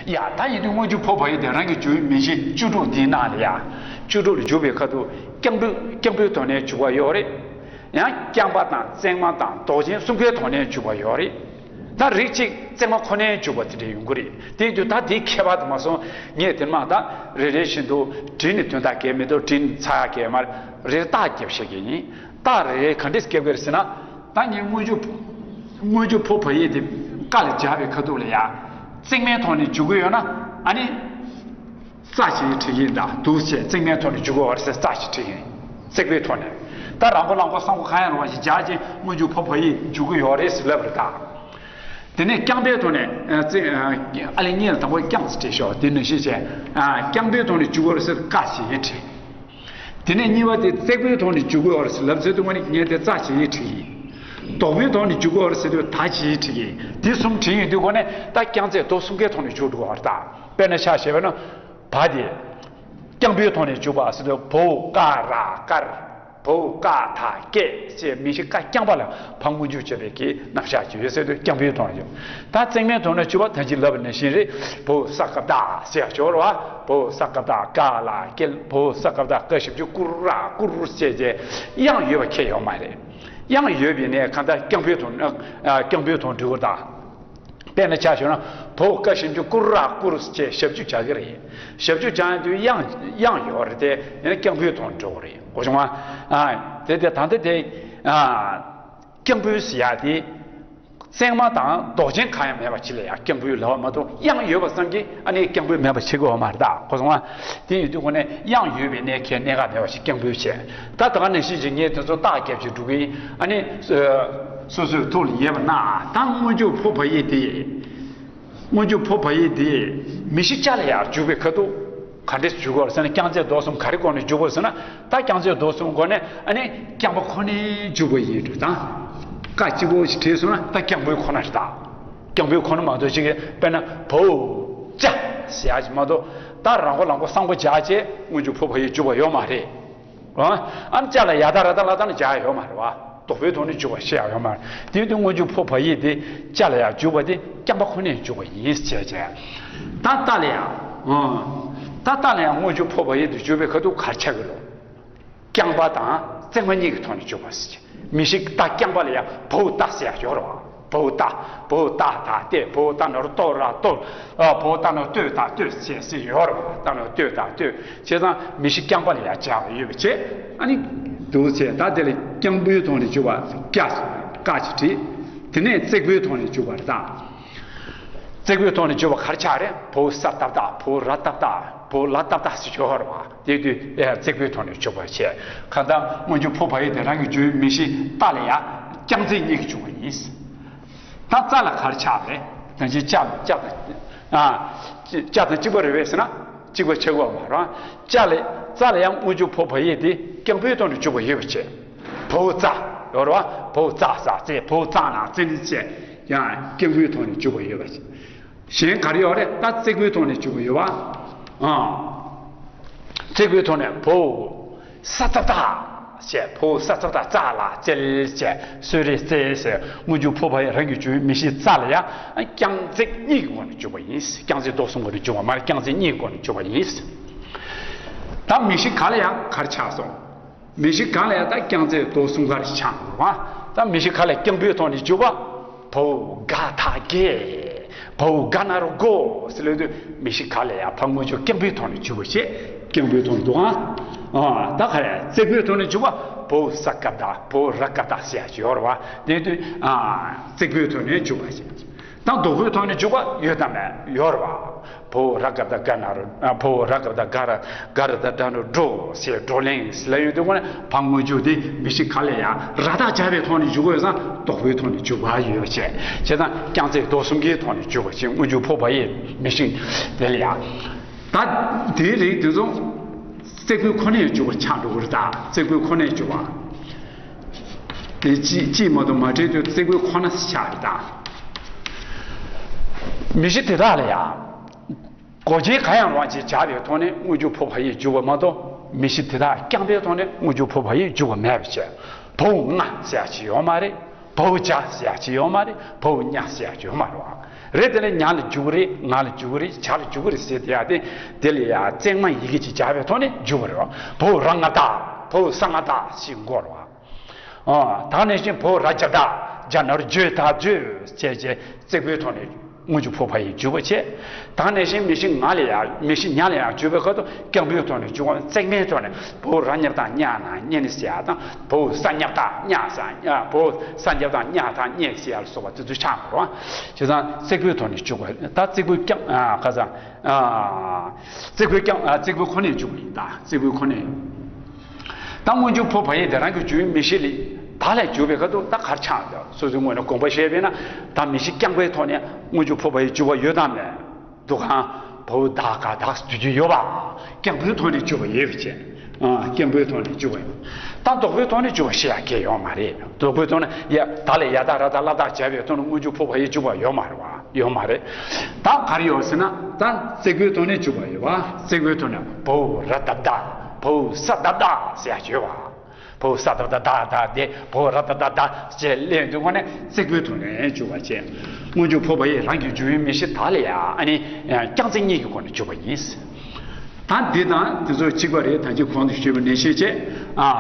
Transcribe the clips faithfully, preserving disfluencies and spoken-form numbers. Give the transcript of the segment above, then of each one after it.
ཡ། ད་ཡིན་དུས་སྔོན་འཇུག་ཕོ་བ་ཡིག་དེ་རང་གི་འཇུག་ཡུལ་མིང་གཞི་བཅུ་དྲུག་འདིའི་ནང་ལ་ཡ། བཅུ་དྲུག་ལ་འཇུག་པའི་ཁ་ཐུག་རྐྱང་པོའི་རྐྱང་པོའི་ཐོག་ནས་འཇུག་པ་ཡོད་རེད། ཡང་རྐྱང་པ་དང་བརྩེགས་མ་དང་ལྡོག་ཅན་གསུམ་ཀའི་ཐོག་ནས་འཇུག་པ་ཡོད་རེད། ད་རིགས་གཅིག་བརྩེགས་མ་ཁོ་ནའི་འཇུག་པ་དེ་འདྲ་ཡོང་གི་རེད། དེ་ཡིན་དུས་ད་དེའི་ཁྱད་པར་དུ་མ་སོང་། ངས་དེ་མ་ད་རེ་རེ་བཞིན་དུ་བྲིས་ནས་དོན་དག་གལ་མི་འདུག་བྲིས་ནས་ཚར་ཡག་གལ་མ་རེད། རེ་རྟགས་རྒྱབ་བཤད་ཀྱི་ཡིན། རྟགས་རེ་རེ་ག་འདྲས་རྒྱབ་ཀྱི་རེད་ཟེར་ན། ད་ངས་སྔོན་འཇུག་སྔོན་འཇུག་ཕོ་བ་ཡིག་དེ་ཀ་ལ་སྦྱར་བའི་ཁ་ཐུག་ལ་ཡ། བརྩེགས་མའི་ཐོག་ནས་འཇུག་གི་ཡོད་ན། ཨ་ནི། རྩ་ཞིག་བྲིས་ཡིན་ད། འདུག་བྱས་བརྩེགས་མའི་ཐོག་ནས་འཇུག་གི་ཡོད་རེད་ཟེར་རྩ་ཞིག་བྲིས་ཡིན། བརྩེགས་པའི་ཐོག་ནས། ད་རང་མགོ་ལག་མགོ་སང་མགོ་གང་ཡང་རུང་བ་ཞིག་སྦྱར་རྗེས་སྔོན་འཇུག་ཕོ་བ་ཡིག་འཇུག་གི་ཡོད་རེད་ཟེར་ལབ་རེད་ད། དེ་ནས་རྐྱང་པའི་ཐོག་ནས་ཨ་བརྩེགས་ཨ་ཨ་ལས་གཉིས་ལ་དང་པོ་རྐྱང་ཟེར་བྲིས་ཤོག་དེ་ནང་བཞིན་བྱས་ཨ་རྐྱང་པའི་ཐོག་ནས་འཇུག་གི་ཡོད་རེད་ཟེར་ཀ་ཞིག་བྲིས། དེ་ནས་གཉིས་པ་དེ་བརྩེགས་པའི་ཐོག་ནས་འཇུག་གི་ཡོད་རེད་ཟེར་ལབ་ཚེ་དུས་ངོ་ནས་ངས་དེ་རྩ་ཞིག་བྲིས་ཡིན། ལྡོག་པའི་ཐོག་ནས་འཇུག་གི་ཡོད་རེད་ཟེར་དུས་ད་ཞིག་བྲིས་ཡིན། དེ་གསུམ་བྲིས་ཡོང་དུས་ངོ་ནས་ད་རྐྱང་རྩེག་ལྡོག་གསུམ་ཀའི་ཐོག་ནས་འཇུག་འགྲོ་བ་རེད་ད། དཔེར་ན་ཆ་བཞག་པ་ན། བ་དེ། རྐྱང་པའི་ཐོག་ནས་འཇུག་པ་ཟེར་དུས་བའོ་ཀ་ར་དཀར། བའོ་ཀ་ད་སྐད་ཅེས་མིང་གཞི་ཀ་རྐྱང་པ་ལ་བ་སྔོན་འཇུག་བྱས་པའི་གི་རྣམ་གཞག་ཅིག་ཡོད་ཟེར་དུས་རྐྱང་པའི་ཐོག་ནས་འཇུག་ད་བརྩེགས་མའི་ཐོག་ནས་འཇུག་པ་ད་ཅི་ལབ་པ་ནང་བཞིན་རེད། བའོ་ས་ཀ་བཏགས་ཟེར་ཡག་ཅིག་ཡོད་རེད་བ། བའོ་ས་ཀ་བཏགས་ཀ་ལ་སྐད། བའོ་ས་ཀ་བཏགས་ཀ་ཞབས་ཀྱུ་ཀུ་ར་ཀུར་ཟེར་བྱས་དབྱངས་ཡོད་པ་ཁྱད་ཡོད་མ་རེད། དབྱངས་ཡོད་པའི་ནས་གང་ལྟར་རྐྱང་པའི་ཐོག་ཨ་རྐྱང་པའི་ཐོག་འགྲོ་གི་རེད་ད། དཔེར་ན་ཆ་བཞག་ན་བའོ་ཀ་ཞབས་ཀྱུ་ཀུ་ར་ཀུར་ཟེར་བྱས་ཞབས་ཀྱུ་སྦྱར་གི་རེད། ཞབས་ཀྱུ་སྦྱར་ཡོང་དུས་དབྱངས་དབྱངས་ཡོད་རེད་དེ། ཡང་ན་རྐྱང་པའི་ཐོག་འགྲོ་གི་རེད། གོ་བྱུང་བ། ཨ་དེ་དེ་ད་ལྟ་དེ་ཨ་རྐྱང་པོའི་ཟེར་ཡག་དེ། བརྩེགས་མ་དང་ལྡོག་ཅན་གང་ཡང་མེད་པ་ཅིག་ལ་ཡང་རྐྱང་པོའི་ལབ་པ་མ་གཏོགས་དབྱངས་ཡོད་པ་ཙམ་གྱིས་ཨ་ནི་རྐྱང་པོའི་མེད་པ་ཆགས་ཀྱི་ཡོད་མ་རེད་ད། གོ་སོང་ང་། དེ་ཡིན་དུས་ཁོ་ནས་དབྱངས་ཡོད་པའི་གནས་ཁེལ་གནད་འགག་མེད་པ་ཞིག་རྐྱང་པོའི་བྱས། ད་ད་ག་ནང་བཞིན་ཅིག་ངས་དེ་ཚོ་རྟགས་རྒྱབ་ཅིག་འགྲོ་གི་ཡིན། ཨ་ནི། སོ་སོའི་ཐུགས་ལ་ཡོད་པ་ན་ད་སྔོན་འཇུག་ཕོ་བ་ཡིག་དེ། སྔོན་འཇུག་ཕོ་བ་ཡིག་དེ་མིང་གཞི་ཅ་ལ་ཡར་འཇུག་པའི་ཁ་ཐུག་ག་འདྲས་འཇུག་དགོས་ཟེར་ན། རྐྱང་རྩེག་ལྡོག་གསུམ་ག་རེ་སྒོ་ནས་འཇུག་དགོས་ཟེར་ན། ད་རྐྱང་རྩེག་ལྡོག་གསུམ་སྒོ་ནས་ཨ་ནི་རྐྱང་པ་ཁོ་ནས་འཇུག་པ་ཡིན་འགྲོ་དང་། ཀ་གཅིག་པོ་ཞིག་བྲིས་སོང་ན་ད་རྐྱང་པོའི་ཁོ་ན་རེད་ད། རྐྱང་པོའི་ཁོ་ན་མ་གཏོགས་ཅིག་གིས་དཔེར་ན་བའོ་ཅ་ཟེར་ཡག་ཅིག་མ་གཏོགས་ད་རང་མགོ་ལག་མགོ་སང་མགོ་སྦྱར་བྱས་སྔོན་འཇུག་ཕོ་བ་ཡིག་འཇུག་པ་ཡོད་མ་རེད། ཨ་ནི་ཅ་ལ་ཡ་ད་ར་ད་ལ་ད་ནི་སྦྱར་ཡག་ཡོད་མ་རེད་བ། ལྡོག་པའི་ཐོག་ནས་འཇུག་པ་ཤེས་ཡག་ཡོད་མ་རེད། དེ་དུས་སྔོན་འཇུག་ཕོ་བ་ཡིག་དེ་ཅ་ལ་ཡར་འཇུག་པ་དེ་རྐྱང་པ་ཁོ་ནས་འཇུག་པ་ཡིན་ཟེར་བྱས། ད་ཏ་ལ་ཡ། ཨང་། ད་ཏ་ལ་ཡ་སྔོན་འཇུག་ཕོ་བ་ཡིག་དེ་འཇུག་པའི་ཁ་ཐུག་ག་རེ་ཆགས་ཀྱི་རེད། རྐྱང་པ་དང་བརྩེགས་མ་གཉིས་ཀྱི་ཐོག་ནས་འཇུག་པ་ཟེར་བྱས། མིང་གཞི་ཏ་རྐྱང་པ་ལ་ཡ་བའོ་ཏ་ཟེར་ཡག་ཡོད་རེད་བ། བའོ་ཏ། བའོ་ཏ་ད་ཏེ། བའོ་ཏ་ན་རོ་ཏོ་ར་ཏོ། ཨ་བའོ་ཏ་ན་ཏོ་ད་ཏོ་ཟེར་ཟེར་ཡོད་རེད་བ། ཏ་ན་ཏོ་ད་ཏོ། བྱས་ཙང་མིང་གཞི་རྐྱང་པ་ལ་ཡ་སྦྱར་བ་ཡོད་པ་བྱས། ཨ་ནི་འདུག་བྱས། ད་དེ་ལ་རྐྱང་པོའི་ཐོག་ནས་འཇུག་པ་ཀ་ཀ་ཅིག་བྲིས། དེ་ནས་བརྩེགས་པོའི་ཐོག་ནས་འཇུག་པ་རེད་ད། བརྩེགས་པོའི་ཐོག་ནས་འཇུག་པ་ག་རེ་ཆགས་རེད། བའོ་ས་ཏ་བཏགས་བའོ་ར་ཏ་བཏགས་བའོ་ལ་ཏ་བཏགས་ཟེར་ཡོད་རེད་བ། དེ་དུས་ཨེ་བརྩེགས་པོའི་ཐོག་ནས་འཇུག་པ་བྱས། གང་ལྟར་སྔོན་འཇུག་ཕོ་བ་ཡིག་དེ་རང་གི་འཇུག་ཡུལ་མིང་གཞི་ཏ་ལ་ཡ་རྐྱང་རྩེག་གཉིས་ཀྱིས་འཇུག་པ་ཡིན། ད་ཙ་ལ་ག་རེ་ཆགས་རེད། ད་ཅི་ཅ་ཅ་དང་། ཨ་ཅ་དང་གཅིག་པ་རེད་པས་ཟེར་ན་གཅིག་པ་ཆགས་ཀྱི་ཡོད་མ་རེད། ཅ་ལ་ཙ་ལ་ཡ་སྔོན་འཇུག་ཕོ་བ་ཡིག་དེ་རྐྱང་པོའི་ཐོག་ནས་འཇུག་པ་ཡོད་པ་བྱས། བའོ་ཙ་ཡོད་རེད་བ། བའོ་ཙ་ས་ཙེ། བའོ་ཙ་ན་ཙེ་ནི་བྱས། ཡང་རྐྱང་པོའི་ཐོག་ནས་འཇུག་པ་ཡོད་པ་བྱས། གཞན་ག་རེ་ཡོད་རེད། ད་བརྩེགས་པོའི་ཐོག་ནས་འཇུག་པ་ཡོད་པ། ཨང་། བརྩེགས་པོའི་ཐོག་ནས་བའོ་ས་ཏ་བཏགས་ཞེས། བའོ་ས་ཏ་བཏགས་ཙ་ལ་ཙལ་ཞེས། གསོལ་རས་སྩལ་ཞེས། སྔོན་འཇུག་ཕོ་བ་ཡིག་རང་གི་འཇུག་ཡུལ་མིང་གཞི་ཙ་ལ་ཡ་རྐྱང་རྩེག་གཉིས་ཀྱི་སྒོ་ནས་འཇུག་པ་ཡིན། རྐྱང་རྩེག་ལྡོག་གསུམ་སྒོ་ནས་འཇུག་པ་མ་རེད། རྐྱང་རྩེག་གཉིས་ཀྱི་སྒོ་ནས་འཇུག་པ་ཡིན། ད་མིང་གཞི་ག་ལ་ཡ་ག་རེ་ཆགས་སོང་། མིང་གཞི་ག་ལ་ཡ་ད་རྐྱང་རྩེག་ལྡོག་གསུམ་ཀ་རེ་ཆགས་འདུག་བ། ད་མིང་གཞི་ག་ལ་རྐྱང་པོའི་ཐོག་ནས་འཇུག་པ། བའོ་ག་ད་གེ། བའོ་ག་ན་རོ་གོ་ཟེར་ལབ་དུས་མིང་གཞི་ག་ལ་ཡ་ཕར་སྔོན་འཇུག་རྐྱང་པོའི་ཐོག་ནས་འཇུག་པ་བྱས། རྐྱང་པོའི་ཐོག་ནས་འདུག་ཨ། ཨ་ད་ག་ལ་ཡ་བརྩེགས་པོའི་ཐོག་ནས་འཇུག་པ། བའོ་ས་ཀ་བཏགས་བའོ་ར་ཀ་བཏགས་ཟེར་ཡག་ཅིག་ཡོད་རེད་བ། དེ་དུས་ཨ་བརྩེགས་པོའི་ཐོག་ནས་འཇུག་པ་བྱས། ད་ལྡོག་པའི་ཐོག་ནས་འཇུག་པ་ཡོད་དམ་མེད། ཡོད་རེད་བ། བའོ་ར་ཀ་བཏགས་ག་ན་རོ། ཨ་བའོ་ར་ཀ་བཏགས་ག་ར་ག་ར་ད་ད་ནོ་འགྲོ་ཟེར། བགྲོ་གླེང་ཟེར་ལབ་ཡོང་དུས་སྒོ་ནས་ཕར་སྔོན་འཇུག་དེ་མིང་གཞི་ག་ལ་ཡ་ར་ཏ་སྦྱར་བའི་ཐོག་ནས་འཇུག་དགོས་ཙང་ལྡོག་པའི་ཐོག་ནས་འཇུག་པ་ཡོད་བྱས། བྱས་ཙང་རྐྱང་རྩེག་ལྡོག་གསུམ་ཀའི་ཐོག་ནས་འཇུག་པ་བྱས། སྔོན་འཇུག་ཕོ་བ་ཡིག་མིང་གཞི་དེ་ལ་ཡ། ད་དེའི་རིགས་དེ་ཚོ་བརྩེགས་པོའི་ཁོ་ནས་འཇུག་པ་ཆགས་འགྲོ་གི་རེད། ད་བརྩེགས་པོའི་ཁོ་ནས་འཇུག་པ་དེ་གཅིག་གཅིག་མ་གཏོགས་མ་བྲིས་དུས་བརྩེགས་པོའི་ཁོ་ན་ཆགས་རེད། ད་མིང་གཞི་དེ་དག་ལ་ཡ། མགོ་ཅན་གང་ཡང་རུང་བ་ཅིག་སྦྱར་བའི་ཐོག་ནས་སྔོན་འཇུག་ཕོ་བ་ཡིག་འཇུག་པ་མ་གཏོགས་མིང་གཞི་དེ་དག་རྐྱང་པའི་ཐོག་ནས་སྔོན་འཇུག་ཕོ་བ་ཡིག་འཇུག་པ་མེད་པ་བྱས། བའོ་ང་ཟེར་ཡག་ཅིག་ཡོད་མ་རེད། བའོ་ཇ་ཟེར་ཡག་ཅིག་ཡོད་མ་རེད། བའོ་ཉ་ཟེར་ཡག་ཅིག་ཡོད་མ་རེད་བ། རེད། དེ་ལས་ཉ་ལ་འཇུག་གི་རེད། ང་ལ་འཇུག་གི་རེད། བྱ་ལ་འཇུག་གི་རེད་ཟེར་དེ་ཡ་དེ། དེ་ལ་ཡ་བརྩེགས་མ་ཡི་གེ་གཅིག་སྦྱར་བའི་ཐོག་ནས་འཇུག་པ་རེད་བ། བའོ་ར་ང་བཏགས། བའོ་ས་ང་བཏགས་ཞེས་འགོར་བ། ཨ། ད་ག་ནང་བཞིན་བའོ་ར་བརྒྱ་བཏགས། བརྒྱ་ན་རོ་བརྗོད་ད་བརྗོད་ཅེས་བྱས་བརྩེགས་པའི་ཐོག་ནས་སྔོན་འཇུག་ཕོ་བ་ཡིག་འཇུག་པ་བྱས། ད་ག་ནང་བཞིན་མིང་གཞི་ང་ལ་ཡང་མིང་གཞི་ཉ་ལ་ཡང་འཇུག་པའི་ཁ་ཐུག་རྐྱང་པའི་ཐོག་ནས་འཇུག་པ། བརྩེགས་མའི་ཐོག་ནས་བའོ་ར་བརྒྱ་བཏགས་བརྙ་ན་བརྙན་ཟེར་ཡ་དང་། བའོ་ས་བརྒྱ་བཏགས་བརྙ་ས་བརྙ། བའོ་ས་བརྒྱ་བཏགས་བརྙ་ད་བརྙས་ཟེར་ཡ་ལ་སོགས་པ་དེ་ཚོ་ཆགས་འགྲོ་བ། བྱས་ཙང་བརྩེགས་པའི་ཐོག་ནས་འཇུག་པ། ད་བརྩེགས་པའི་རྐྱང་། ཨ། ཁ་སང་། ཨ། བརྩེགས་པའི་རྐྱང་། ཨ། བརྩེགས་པའི་ཁོ་ནས་འཇུག་པ་ཡིན། ད་བརྩེགས་པའི་ཁོ་ནས། ད་སྔོན་འཇུག་ཕོ་བ་ཡིག་དེ་རང་གི་འཇུག་ཡུལ་མིང་གཞི་ལས་ད་ལས་འཇུག་པའི་ཁ་ཐུག་ད་ག་རེ་ཆགས་འདུག་སོ་སོའི་ངོས་ནས་དགོངས་པ་བཞེས་པས་ན། ད་མིང་གཞི་རྐྱང་པའི་ཐོག་ནས་སྔོན་འཇུག་ཕོ་བ་ཡིག་འཇུག་པ་ཡོད་དམ་མེད། འདུག་ག་བའོ་ད་ག་བཏགས་སུ་འཇུག་རྒྱུ་ཡོད་པ། རྐྱང་པའི་ཐོག་ནས་འཇུག་པ་ཡོད་པ་བྱས། ཨ། རྐྱང་པའི་ཐོག་ནས་འཇུག་པ་ཡོད། ད་ལྡོག་པའི་ཐོག་ནས་འཇུག་པ་བཤད་ཡ་གལ་ཡོད་མ་རེད། ལྡོག་པའི་ཐོག་ནས་ཡ་ད་ལས་ཡ་བཏགས་ར་བཏགས་ལ་བཏགས་སྦྱར་བའི་ཐོག་ནས་སྔོན་འཇུག་ཕོ་བ་ཡིག་འཇུག་པ་ཡོད་མ་རེད་བ། ཡོད་མ་རེད། ད་ག་རེ་ཡོད་ཟེར་ན། ད་བརྩེགས་པའི་ཐོག་ནས་འཇུག་པ་ཡོད་པ། བརྩེགས་པའི་ཐོག་ནས་བའོ་ར་བཏགས་བཏགས། བའོ་ས་བཏགས་བཏགས་ཟེར་ཡ་ཡོད་པ། བའོ་ས་བཏགས་བཏགས་བཏགས་བཏགས་དེ། བའོ་ར་བཏགས་བཏགས་བཏགས་ཅེས་ལེན་དུས་ཁོ་ནས་བརྩེགས་པའི་ཐོག་ནས་འཇུག་པ་བྱས། སྔོན་འཇུག་ཕོ་བ་ཡིག་རང་གི་འཇུག་ཡུལ་མིང་གཞི་ད་ལ་ཡ། ཨ་ནི་རྐྱང་བརྩེགས་གཉིས་ཀྱི་སྒོ་ནས་འཇུག་པ་ཡིན། ད་འདི་དང་འདི་ཚོ་གཅིག་པ་རེད། ད་ཅི་གོང་དུ་ཞུས་པ་ནང་བཞིན་བྱས། ཨ།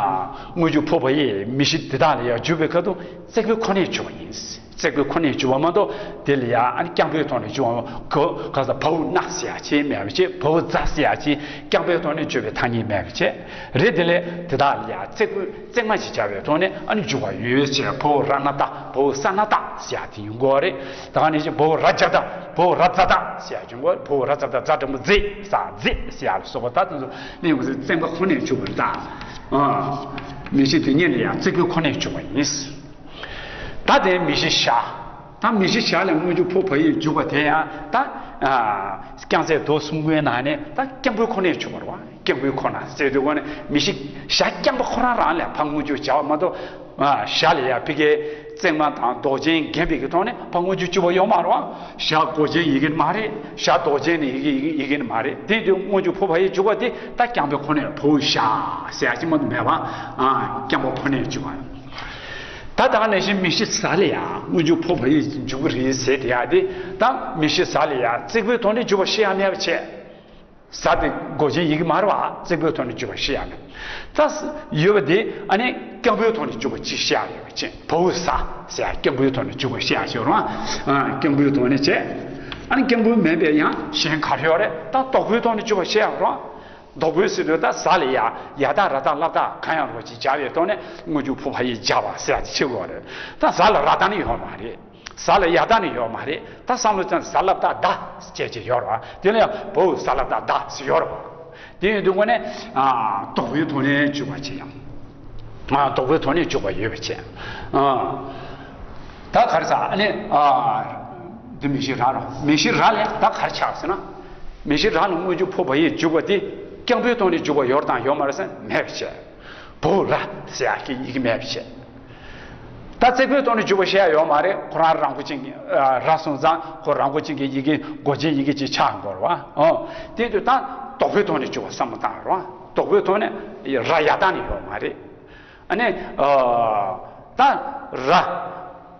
སྔོན་འཇུག་ཕོ་བ་ཡིག་མིང་གཞི་འདི་དག་ལ་ཡ་འཇུག་པའི་ཁ་ཐུག་བརྩེགས་པའི་ཁོ་ནས་འཇུག་པ་ཡིན། བརྩེགས་པའི་ཁོ་ནས་འཇུག་པ་མ་གཏོགས་དེ་ལ་ཡ་ཨ་ནི་རྐྱང་པའི་ཐོག་ནས་འཇུག་པ་གོ་ག་ས་བའོ་ན་ཟེར་ཡ་ཅིག་མེད་པ་བྱས། བའོ་ཛ་ཟེར་ཡ་ཅིག་རྐྱང་པའི་ཐོག་ནས་འཇུག་པའི་ཐ་སྙད་མེད་པ་བྱས། རེད། དེ་ལས་དེ་དག་ལ་ཡ་བརྩེགས་པའི་བརྩེགས་མ་ཅིག་སྦྱར་བའི་ཐོག་ནས་ཨ་ནི་འཇུག་པ་ཡོད་བྱས། བའོ་ར་ན་བཏགས། བའོ་ས་ན་བཏགས་ཟེར་ཡ་དེ་ཡིན་དགོས་རེད། ད་ག་ནང་བཞིན་བའོ་ར་བརྒྱ་བཏགས། བའོ་ར་ཛ་བཏགས་ཟེར་ཡ་ཡིན་དགོས། བའོ་ར་ཛ་བཏགས་ཛ་འགྲེང་བུ་ཛེ་ས་ཛེ་ཟེར་ཡ་ལ་སོགས་པ་ད་དེ་ཚོ་ནི་ཡོང་སྲིད། བརྩེགས་པའི་ཁོ་ནས་འཇུག་པ་རེད། ད། ཨ། མིང་གཞི་དེ་གཉིས་ལ་ཡང་བརྩེགས་པའི་ཁོ་ནས་འཇུག་པ་ཡིན། ད་དེ་མིང་གཞི་བྱ། ད་མིང་གཞི་བྱ་ལ་སྔོན་འཇུག་ཕོ་བ་ཡིག་འཇུག་པ་དེ་ཡང་ད། ཨ། རྐྱང་ཚད་མདོ་གསུམ་པའི་ནང་ནས་ད་རྐྱང་པའི་ཁོ་ནས་འཇུག་པ་རེད་བ། རྐྱང་པའི་ཁོ་ན་ཟེར་དུས་ཁོ་ནས་མིང་གཞི་བྱ་རྐྱང་པ་ཁོ་རང་རང་ལ་ཕར་སྔོན་འཇུག་བྱ་བ་མ་གཏོགས། ཨ། བྱ་ལ་ཡང་ཕ་གིའི་བརྩེགས་མ་དང་འདོགས་ཅན་བརྒྱན་པའི་གི་ཐོག་ནས་ཕར་སྔོན་འཇུག་བྱེད་པ་ཡོད་མ་རེད་བ། བྱ་འགོག་ཅན་ཡི་གེ་མ་རེད། བྱ་འདོགས་ཅན་ནི་ཡི་གེ་ཡི་གེ་ཡི་གེ་མ་རེད། དེ་དུས་སྔོན་འཇུག་ཕོ་བ་ཡིག་འཇུག་པ་དེ་ད་རྐྱང་པའི་ཁོ་ནས་བའོ་བྱ་ཟེར་ཡ་ཅིག་མ་གཏོགས་མེད་པ། ཨ། རྐྱང་པ་ཁོ་ནས་འཇུག་པ། ད་ད་ག་ནང་བཞིན་མིང་གཞི་ཟ་ལ་ཡང་སྔོན་འཇུག་ཕོ་བ་ཡིག་འཇུག་གི་རེད་ཟེར་དེ་ཡ་དེ། ད་མིང་གཞི་ཟ་ལ་ཡང་བརྩེགས་པའི་ཐོག་ནས་འཇུག་པ་བཤད་ཡ་མེད་པ་བྱས། ཟ་དེ་འགོག་ཅན་ཡི་གེ་མ་རེད་བ། བརྩེགས་པའི་ཐོག་ནས་འཇུག་པ་བཤད་ཡ་མེད། ད་ཡོད་པ་དེ་ཨ་ནི་རྐྱང་པའི་ཐོག་ནས་འཇུག་པ་ཅིག་བཤད་ཡ་ཡོད་པ་བྱས། བའོ་ཟ་ཟེར་ཡ་རྐྱང་པའི་ཐོག་ནས་འཇུག་པ་བཤད་ཡ་ཡོད་རེད་བ། ཨ། རྐྱང་པའི་ཐོག་ནས་བྱས། ཨ་ནི་རྐྱང་པའི་མིན་པའི་ཡང་གཞན་ག་རེ་ཡོད་རེད། ད་ལྡོག་པའི་ཐོག་ནས་འཇུག་པ་བཤད་ཡ་རེད་བ། ལྡོག་པའི་ཟེར་དུས་ད་ཟ་ལ་ཡ་ཡ་བཏགས་ར་བཏགས་ལ་བཏགས་གང་ཡང་རོ་ཅིག་སྦྱར་བའི་ཐོག་ནས་སྔོན་འཇུག་ཕོ་བ་ཡིག་སྦྱར་བ་ཟེར་ཡ་དེ་བྱེད་དགོས་རེད། ད་ཟ་ལ་ར་བཏགས་ནི་ཡོད་མ་རེད། ཟ་ལ་ཡ་བཏགས་ནི་ཡོད་མ་རེད། ད་བསམ་བློ་ཅན་ཟ་ལ་བཏགས་ཟླ་ཟེར་ཅིག་ཡོད་རེད་བ། དེ་ལ་ཡང་བའོ་ཟ་ལ་བཏགས་ཟླ་ཟེར་ཡོད་རེད་བ། དེ་ཡིན་དུས་ཁོ་ནས། ཨ། ལྡོག་པའི་ཐོག་ནས་འཇུག་པ་ཅིག་ཡང་། ཨ། ལྡོག་པའི་ཐོག་ནས་འཇུག་པ་ཡོད་པ་བྱས། ཨ། ད་ག་རེ་ཟ། ཨ་ནི། ཨ། འདི་མིང་གཞི་ར་རེད། མིང་གཞི་ར་ལ་ད་ག་རེ་ཆགས་ཟེར་ན། མིང་གཞི་ར་ལ་སྔོན་འཇུག་ཕོ་བ་ཡིག་འཇུག་པ་དེ་རྐྱང་པའི་ཐོག་ནས་འཇུག་པ་ཡོད་དང་ཡོད་མ་རེད་ཟེར་ན་མེད་པ་བྱས། བའོ་ར་ཟེར་ཡ་གི་ཡི་གེ་མེད་པ་བྱས། ད་བརྩེགས་པའི་ཐོག་ནས་འཇུག་པ་བཤད་ཡ་ཡོད་མ་རེད། ཁོ་རང་རང་མགོ་ཅན་གྱི། ཨ། ར་སོང་ཙང་ཁོ་རང་མགོ་ཅན་གྱི་ཡི་གེ་འགོག་ཅན་ཡི་གེ་ཅིག་ཆགས་འགྲོ་རེད་བ། ཨོ། དེ་དུས་ད་ལྡོག་པའི་ཐོག་ནས་འཇུག་པ་བསམ་བློ་བཏང་ཡོད་རེད་བ། ལྡོག་པའི་ཐོག་ནས་ར་ཡ་བཏགས་ནི་ཡོད་མ་རེད། ཨ་ནི། ཨ། ད་ར་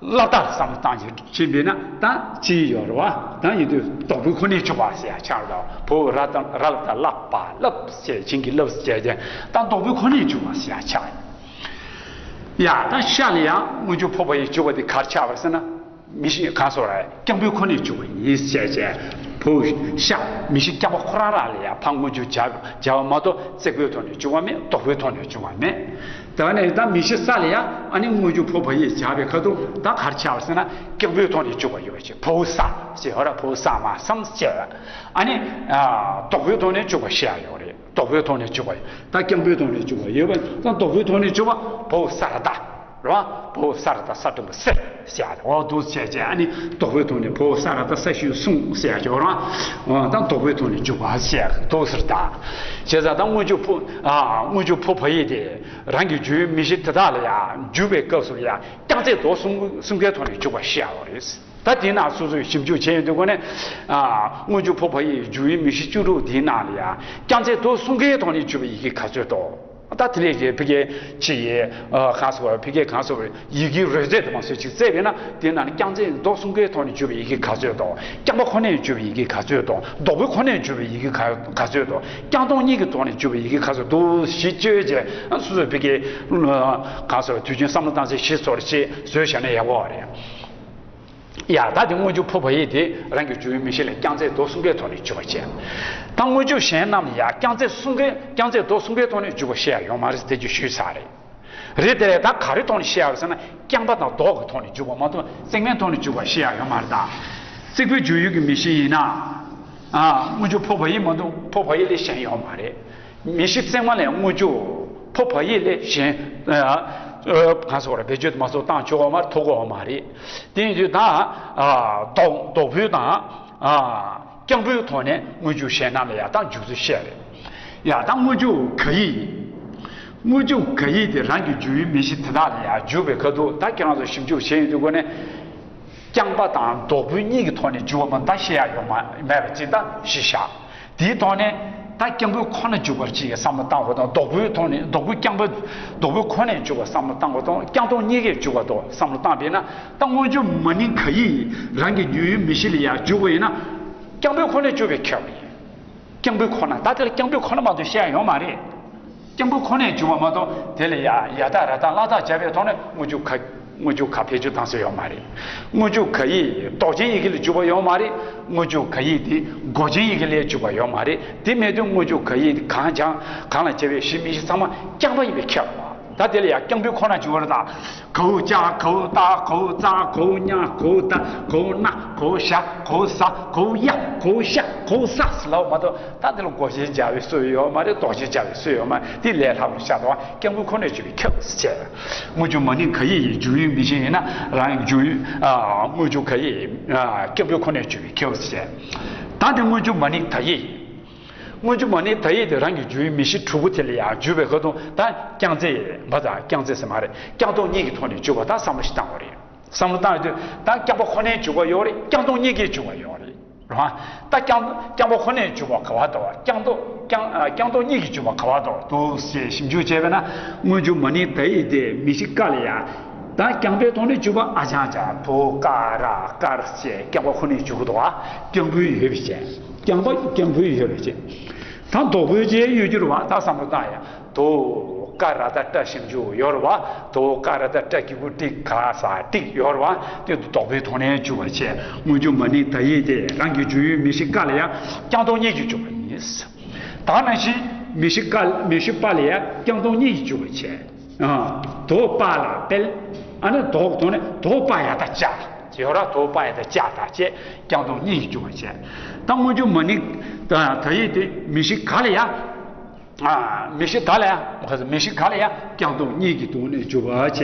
ལ་བཏགས་བསམ་བློ་བཏང་ཕྱིན་པས་ན་ད་ཅི་ཡོད་རེད་བ། ད་ཡིན་དུས་ལྡོག་པའི་ཁོ་ནས་འཇུག་པ་ཟེར་ཡ་ཆགས་རེད་བ། བའོ་ར་བཏགས་ར་ལ་བཏགས་ལ་བ་ལབ་ཟེར་བྱིན་གྱིས་བརླབས་ཟེར་བྱས་ད་ལྡོག་པའི་ཁོ་ནས་འཇུག་པ་ཟེར་ཡ་ཆགས། ཡ། ད་ཤ་ལ་ཡང་སྔོན་འཇུག་ཕོ་བ་ཡིག་འཇུག་པ་དེ་ག་རེ་ཆགས་པ་རེད་ཟེར་ན། མིང་གཞི་གང་སོགས་ར་རྐྱང་པའི་ཁོ་ནས་འཇུག་པ་ཡིན་ཟེར་བྱས། བའོ་ཤ། མིང་གཞི་རྐྱང་པ་ཁོ་རང་རང་ལ་ཡང་ཕར་སྔོན་འཇུག་བྱ་བ་མ་གཏོགས་བརྩེགས་པའི་ཐོག་ནས་འཇུག་པ་མེད། ལྡོག་པའི་ཐོག་ནས་འཇུག་པ་མེད། དེ་ནས་ད་མིང་གཞི་ས་ལ་ཡང་ཨ་ནི་སྔོན་འཇུག་ཕོ་བ་ཡིག་སྦྱར་བའི་ཁ་ཐུག་ད་ག་རེ་ཆགས་པ་ཟེར་ན་རྐྱང་པའི་ཐོག་ནས་འཇུག་པ་ཡོད་པ་ཞིག་བའོ་ས་ཟེར་ཡོད་ར། བའོ་ས་མ་སམ་ཟེར་བ། ཨ་ནི། ཨ། ལྡོག་པའི་ཐོག་ནས་འཇུག་པ་བཤད་ཡ་ཡོད་རེད། ལྡོག་པའི་ཐོག་ནས་འཇུག་པ་ཡོད། ད་རྐྱང་པའི་ཐོག་ནས་འཇུག་པ་ཡོད་པ་ད་ལྡོག་པའི་ཐོག་ནས་འཇུག་པ་བའོ་ས་ར་བཏགས་རེད་བ། བའོ་ས་ར་བཏགས་ས་འགྲེང་བུ་སེ་ཟེར་ཡ་རེད། འོ་འདུག་བྱས་བྱས་ཨ་ནི་ལྡོག་པའི་ཐོག་ནས་བའོ་ས་ར་བཏགས་ས་ཞུ་སུང་ཟེར་ཡ་ཅིག་ཡོད་རེད་བ། འོ་ད་ལྡོག་པའི་ཐོག་ནས་འཇུག་པ་ཟེར་ཡ་འདུག་ཟེར། ད་བྱས་ཙང་ད་སྔོན་འཇུག་ཕོ། ཨ། སྔོན་འཇུག་ཕོ་བ་ཡིག་དེ་རང་གི་འཇུག་ཡུལ་མིང་གཞི་དེ་དག་ལ་ཡང་འཇུག་པའི་སྐབས་སུ་ཡང་རྐྱང་ཚད་མདོ་གསུམ་གསུམ་ཀའི་ཐོག་ནས་འཇུག་པ་བཤད་ཡོད་རེད། ད་དེའི་ནང་སོ་སོས་ཞིབ་འཇུག་བྱས་ཡོང་དུས་ཁོ་ནས། ཨ། སྔོན་འཇུག་ཕོ་བ་ཡིག་འཇུག་ཡུལ་མིང་གཞི་བཅུ་དྲུག་དེའི་ནང་ལ་ཡང་རྐྱང་ཚད་མདོ་གསུམ་ཀའི་ཐོག་ནས་འཇུག་པའི་ཡི་གེ་ག་ཚོད་འདུག་ད་དེ་ལས་ཀྱི་ཕ་གིའི་ཕྱི་ཡི་ཨ་གང་ཟེར་བ། ཕ་གིའི་གང་ཟེར་བ། ཡི་གེའི་རོལ་རྩེད་དུ་མ་སོགས་ཅིག་རྩེད་པས་ན། དེ་ནང་ནས་རྐྱང་རྩེད་ཟློག་གསུམ་ཀའི་ཐོག་ནས་བསྒྱུར་བའི་ཡི་གེ་ག་ཚོད་དང་། རྐྱང་པ་ཁོ་ནས་བསྒྱུར་བའི་ཡི་གེ་ག་ཚོད་དང་། ཟློག་པོའི་ཁོ་ནས་བསྒྱུར་བའི་ཡི་གེ་ག་ག་ཚོད་དང་། རྐྱང་ཟློག་གཉིས་ཀྱི་ཐོག་ནས་བསྒྱུར་བའི་ཡི་གེ་ག་ཚོད་འདུག་ཞེས་དཔྱོད་བྱས། སོ་སོའི་ཕ་གིའི་གང་ཟེར་བ། དུས་རྒྱུན་བསམ་བློ་བཏང་ཚེ་ཞིག་ཚོར་ཅིག་བཟོས་བཞག་ན་ཡག་པོ་རེད། ཡ། ད་དེ་སྔོན་འཇུག་ཕོ་བ་ཡིག་དེ་རང་གི་སྦྱོར་བའི་མིང་གཞི་ལ་རྐྱང་རྩེད་ཟློག་གསུམ་ཀའི་ཐོག་ནས་བསྒྱུར་བ་བྱས། ད་སྔོན་འཇུག་གཞན་རྣམས་ལ་ཡང་རྐྱང་རྩེད་གསུམ་ཀའི། རྐྱང་རྩེད་ཟློག་གསུམ་ཀའི་ཐོག་ནས་བསྒྱུར་བ་བཤད་ཡ་ཡོད་མ་རེད་ཟེར་དེ་ཅིག་ཞུས་ཚར་རེད། རེད་དེ། ད་ག་རེ་ཐོག་ནས་བཤད་ཡ་རེད་ཟེར་ན། རྐྱང་པ་དང་ཟློག་གི་ཐོག་ནས་བསྒྱུར་བ་མ་གཏོགས་བརྩེགས་མའི་ཐོག་ནས་བསྒྱུར་བ་བཤད་ཡ་ཡོད་མ་རེད་ད། བརྩེགས་པའི་སྦྱོར་ཡུལ་གྱི་མིང་གཞི་ཡིན་ན། ཨ། སྔོན་འཇུག་ཕོ་བ་ཡིག་མ་གཏོགས་ཕོ་བ་ཡིག་ལས་གཞན་ཡོད་མ་རེད། མིང་གཞི་བརྩེགས་མ་ལས་སྔོན་འཇུག་ཕོ་བ་ཡིག་ལས་གཞན། ཨ། གང་ཟེར་བ་རེད། བེད་སྤྱོད་དུ་མ་སོགས་བཏང་ཆོག་གི་ཡོད་མ་རེད། ཐོབ་ཀྱི་ཡོད་མ་རེད། དེ་ཡིན་དུས་ད། ཨ། ཟློག་ཟློག་པོའི་དང་། ཨ། རྐྱང་པོའི་ཐོག་ནས་སྔོན་འཇུག་གཞན་རྣམས་ལ་ཡང་ད་འཇུག་ཚུལ་བཤད་རེད། ཡ། ད་སྔོན་འཇུག་ག་ཡིག་སྔོན་འཇུག་ག་ཡིག་དེ་རང་གི་སྦྱོར་བའི་མིང་གཞི་དེ་དག་ལ་ཡང་འཇུག་པའི་ཁ་ཐུག་ད་ཁྱེད་རང་ཚོ་ཞིབ་འཇུག་བྱས་ཡོང་དུས་སྒོ་ནས། རྐྱང་པ་དང་ཟློག་པོའི་གཉིས་ཀྱི་ཐོག་ནས་བསྒྱུར་བ་མ་གཏོགས་བཤད་ཡ་ཡོད་མ་མེད་པ་ཅིག་ད་གཞི་བཞག་དེའི་ཐོག་ནས་ད་རྐྱང་པོའི་ཁོ་ན་བསྒྱུར་བར་ཅིག་བསམ་བློ་བཏང་དགོས་དང་། ཟློག་པོའི་ཐོག་ནས། ཟློག་པོའི་རྐྱང་པ། ཟློག་པོའི་ཁོ་ནས་བསྒྱུར་བ་བསམ་བློ་བཏང་དགོས་དང་། རྐྱང་ཟློག་གཉིས་ཀས་བསྒྱུར་བ་དང་བསམ་བློ་བཏང་བས་ན། ད་སྔོན་འཇུག་མ་ནིང་ག་ཡིག་རང་གི་སྦྱོར་བའི་མིང་གཞི་ལ་ཡང་བསྒྱུར་དགོས་ཡིན་ན། རྐྱང་པོའི་ཁོ་ནས་བསྒྱུར་བའི་ཁྱབ་པ་ཡིན། རྐྱང་པོའི་ཁོ་ན། ད་དེ་ལ་རྐྱང་པོའི་ཁོ་ན་མ་གཏོགས་བཤད་ཡ་ཡོད་མ་རེད། རྐྱང་པོའི་ཁོ་ནས་བསྒྱུར་བ་མ་གཏོགས་དེ་ལ་ཡ་ཡ་བཏགས་ར་བཏགས་ལ་བཏགས་སྦྱར་བའི་ཐོག་ནས་སྔོན་འཇུག་ག་སྔོན་འཇུག་ག་བེད་སྤྱོད་བཏང་ས་ཡོད་མ་རེད། སྔོན་འཇུག་ག་ཡིག་ཟློག་ཅན་ཡི་གེ་ལ་བསྒྱུར་བ་ཡོད་མ་རེད། སྔོན་འཇུག་ག་ཡིག་དེ་འགོག་ཅན་ཡི་གེ་ལ་བསྒྱུར་བ་ཡོད་མ་རེད། དེ་མེད་དུས་སྔོན་འཇུག་ག་ཡིག་དེ་གང་སྦྱར་གང་ལ་སྦྱར་བའི་གཞི་མིང་གཞི་ཚང་མ་རྐྱང་པ་ཡིན་པས་ཁྱབ་པ། ད་དེ་ལ་ཡང་རྐྱང་པོའི་ཁོ་ན་བསྒྱུར་བ་རེད་ད། གའུ་ཅ་གའུ་ཏ་གའུ་ཙ་གའུ་ཉ་གའུ་ད་གའུ་ན་གའུ་ཞ་གའུ་ཟ་གའུ་ཡ་གའུ་ཤ་གའུ་ས་ཟེར་ལབ་མ་གཏོགས། ད་དེ་ལ་འགོག་ཅན་སྦྱར་བའི་སྲོལ་ཡོད་མ་རེད། ཟློག་ཅན་སྦྱར་བའི་སྲོལ་ཡོད་མ་རེད། དེ་ལས་སླ་པོ་ཤ་དང་རྐྱང་པོའི་ཁོ་ནས་བསྒྱུར་བའི་ཁྱབ་ཟེར་བྱས། སྔོན་འཇུག་མ་ནིང་ག་ཡིག་ཡི་སྦྱོར་ཡུལ་མིང་གཞི་ཡིན་ན། རང་གི་སྦྱོར་ཡུལ། ཨ། སྔོན་འཇུག་ག་ཡིག་ཨ། རྐྱང་པོའི་ཁོ་ནས་བསྒྱུར་བའི་ཁྱབ་ཟེར་བྱས། ད་དེ་སྔོན་འཇུག་མ་ནིང་ད་ཡིག་སྔོན་འཇུག་མ་ནིང་ད་ཡིག་དེ་རང་གི་སྦྱོར་ཡུལ་མིང་གཞི་དྲུག་པོ་དེ་ལ་ཡང་བསྒྱུར་བའི་ཁ་ཐུག་ད་རྐྱང་རྩེད་མ་ད་རྐྱང་རྩེད་ཟེར་མ་རེད། རྐྱང་ཟློག་གཉིས་ཀྱི་ཐོག་ནས་བསྒྱུར་བ་ད་བསམ་བློ་ཞིག་བཏང་བ་རེད། བསམ་བློ་བཏང་ཡོང་དུས་ད་རྐྱང་པ་ཁོ་ནའི་བསྒྱུར་བ་ཡོད་རེད། རྐྱང་ཟློག་གཉིས་ཀའི་བསྒྱུར་བ་ཡོད་རེད། རེད་བ། ད་རྐྱང་རྐྱང་པ་ཁོ་ནའི་བསྒྱུར་བ་ག་བ་འདུག་རྐྱང་ཟློག་རྐྱང་རྐྱང་ཟློག་གཉིས་ཀྱི་བསྒྱུར་བ་ག་བ་འདུག་འདུག་ཞེས་ཞིབ་འཇུག་བྱས་པས་ན། སྔོན་འཇུག་མ་ནིང་ད་ཡིག་དེ་མིང་གཞི་ཀ་ལ་ཡ། ད་རྐྱང་པའི་ཐོག་ནས་བསྒྱུར་བ་ཨ་ཅང་ཅ་དོ་ཀ་ར་ཀར་ཞེས་རྐྱང་པ་ཁོ་ནས་བསྒྱུར་གྱི་འདུག་བ། རྐྱང་པོའི་ཡོད་པའི་ཕྱིར། རྐྱང་པ་རྐྱང་པོའི་ཡོད་པའི་ཕྱིར། ད་ཟློག་པོའི་ཅེས་ཡོད་རྒྱུ་རེད་བ། ད་བསམ་བློ་བཏང་ཡ། དོ་ཀ་ར་ད་ཏྲ་ཞབས་ཀྱུ་ཡོད་རེད་བ། དོ་ཀ་ར་ད་ཏྲ་གི་གུ་ཏྲི་ག་ས་ཏྲིག་ཡོད་རེད་བ། དེ་ཟློག་པོའི་ཐོག་ནས་བསྒྱུར་བ་བྱས། སྔོན་འཇུག་མ་ནིང་ད་ཡིག་དེ་རང་གི་སྦྱོར་ཡུལ་མིང་གཞི་ཀ་ལ་ཡ་རྐྱང་ཟློག་གཉིས་ཀྱིས་བསྒྱུར་བ་ཡིན། ད་ནང་བཞིན་མིང་གཞི་ཀ་མིང་གཞི་པ་ལ་ཡ་རྐྱང་ཟློག་གཉིས་ཀྱིས་བསྒྱུར་བ་བྱས། ཨ། དོ་པ་ལ་དཔལ། ཨ་ནི་ཟློག་དོན་ནི་དོ་པ་ཡ་ད་ཅ། ཡོད་ར། དོ་པ་ཡ་ད་ཅ་ད་ཅེས་རྐྱང་ཟློག་གཉིས་ཀྱིས་བསྒྱུར་བ་བྱས། ད་སྔོན་འཇུག་མ་ནིང་ད་ད་ཡིག་དེ་མིང་གཞི་ག་ལ་ཡ། ཨ། མིང་གཞི་ད་ལ་ཡ། ག་ས་མིང་གཞི་ག་ལ་ཡ་རྐྱང་ཟློག་གཉིས་ཀྱི་ཐོག་ནས་བསྒྱུར་བ་བྱས།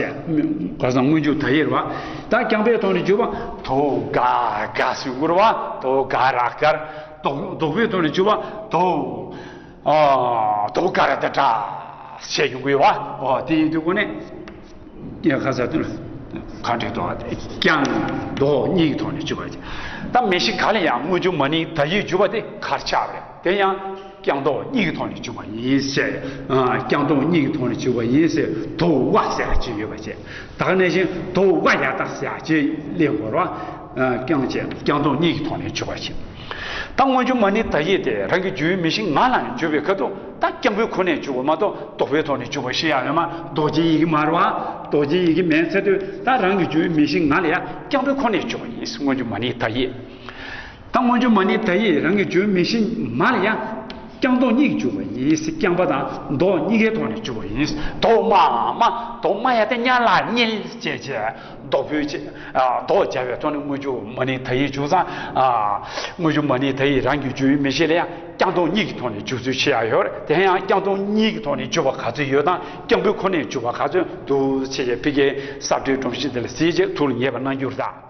ག་ས་སྔོན་འཇུག་ད་ཡིག་རེད་བ། ད་རྐྱང་པའི་ཐོག་ནས་བསྒྱུར་བ་དོ་ག་ག་ཟེར་དགོས་རེད་བ། དོ་ག་ར་ཀར། ཟློག་ཟློག་པོའི་ཐོག་ནས་བསྒྱུར་བ་དོ། ཨ། དོ་ཀ་ར་ད་ཏྲ་ཞེས་ཡོང་གི་ཡོད་བ། འོ་དེ་ཡིན་དུས་སྒོ་ནས། ཡ། ཁ་ས་དུ་གང་དྲིག་དོ་རྐྱང་ཟློག་གཉིས་ཀྱི་ཐོག་ནས་བསྒྱུར་བ་བྱས། ད་མིང་གཞི་ག་ལ་ཡང་སྔོན་འཇུག་མ་ནིང་ད་ཡིག་བསྒྱུར་བ་དེ་གར་ཆགས་པ་རེད། དེ་ཡང་རྐྱང་ཟློག་གཉིས་ཀྱི་ཐོག་ནས་བསྒྱུར་བ་ཡིན་ཟེར། ཨ། རྐྱང་ཟློག་གཉིས་ཀྱི་ཐོག་ནས་བསྒྱུར་བ་ཡིན་ཟེར། དོ་བ་ཟེར་ཡ་ཅིག་ཡོད་པ་བྱས། ད་ག་ནང་བཞིན་དོ་བ་ཡ་ད་ཟེར་ཡ་ཅིག་ལེན་དགོས་རེད་བ། རྐྱང་བྱས། རྐྱང་ཟློག་གཉིས་ཀྱི་ཐོག་ནས་བསྒྱུར་བ་བྱས། ད་སྔོན་འཇུག་མ་ནིང་ད་ཡིག་དེ་རང་གི་སྦྱོར་ཡུལ་མིང་གཞི་ང་ལ་ཡང་བསྒྱུར་བའི་ཁ་ཐུག་ད་རྐྱང་པོའི་ཁོ་ནས་བསྒྱུར་བ་མ་གཏོགས་ཟློག་པོའི་ཐོག་ནས་བསྒྱུར་བ་བཤད་ཡ་ཡོད་མ། ཟློག་ཅན་ཡི་གེ་མ་རེད་བ། ཟློག་ཅན་ཡི་གེ་མིན་ཚར་དུས་ད་རང་གི་སྦྱོར་ཡུལ་མིང་གཞི་ང་ལ་ཡང་རྐྱང་པོའི་ཁོ་ནས་བསྒྱུར་བ་ཡིན། སྔོན་འཇུག་མ་ནིང་ད་ཡིག་ད་སྔོན་འཇུག་མ་ནིང་ད་ཡིག་རང་གི་སྦྱོར་ཡུལ་མིང་གཞི་མ་ལ་ཡང་རྐྱང་ཟློག་གཉིས་ཀྱིས་བསྒྱུར་བ་ཡིན། རྐྱང་པ་དང་ཟློག་གཉིས་ཀའི་ཐོག་ནས་བསྒྱུར་བ་ཡིན། དོ་མ་མ། དོ་མ་ཡ་ད་ཉ་ལ་ཉིལ་བྱས་བྱས། ཟློག་པོའི་ཆེད། ཨ། ཟློག་བྱ་བའི་ཐོག་ནས་སྔོན་འཇུག་མ་ནིང་ད་ཡིག་བསྒྱུར་ཙང་། ཨ། སྔོན་འཇུག་མ་ནིང་ད་ཡིག་རང་གི་སྦྱོར་ཡུལ་མིང་གཞི་ལ་ཡང་རྐྱང་ཟློག་གཉིས་ཀྱི་ཐོག་ནས་བསྒྱུར་ཚུལ་ཕྱེ་ཡ་ཡོད་རེད། དེ་ཡང་རྐྱང་ཟློག་གཉིས་ཀྱི་ཐོག་ནས་བསྒྱུར་བ་ག་ཚོད་ཡོད་དང་། རྐྱང་པོའི་ཁོ་ནས་བསྒྱུར་བ་ག་ཚོད་འདུག་ཅེས་བྱས། ཕ་གིའི་ས་བཀྲའི་སྒྲོམ་གཞི་འདི་ལ་གཟིགས་རྗེས་ཐུགས་ལ་ངེས་པ་གནང་རྒྱུ་རེད་ད།